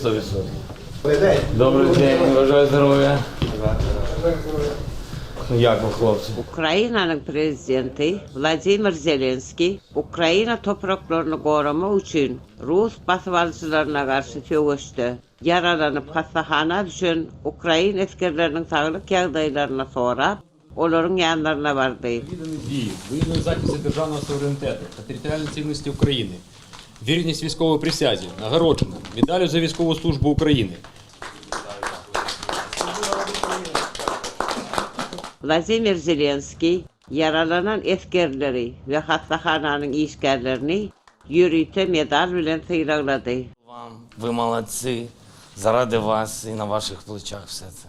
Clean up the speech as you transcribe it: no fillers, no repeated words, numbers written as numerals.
100%. Добрый день, бажаю здоровья. Як ви, хлопці? Ukrainanyň Prezidenti Wladimir Zelenskiý Ukraina topraklaryny goramak üçin rus basybalyjylaryna garşy söweşde ýaralanyp hassahana düşen ukrain esgerleriniň saglyk ýagdaýlaryny sorap, olaryň ýanlaryna bardy. Віддані дії, воєнному захисті державного суверенітету та територіальної цілісності України, вірність військовій присязі, нагороджено медаллю за військову службу України. Wladimir Zelenskiý ýaralanan esgerleri we hassahananyň işgärlerini ýörite medal bilen sylaglady. Вам, ви молодці. Заради вас і на ваших плечах все це.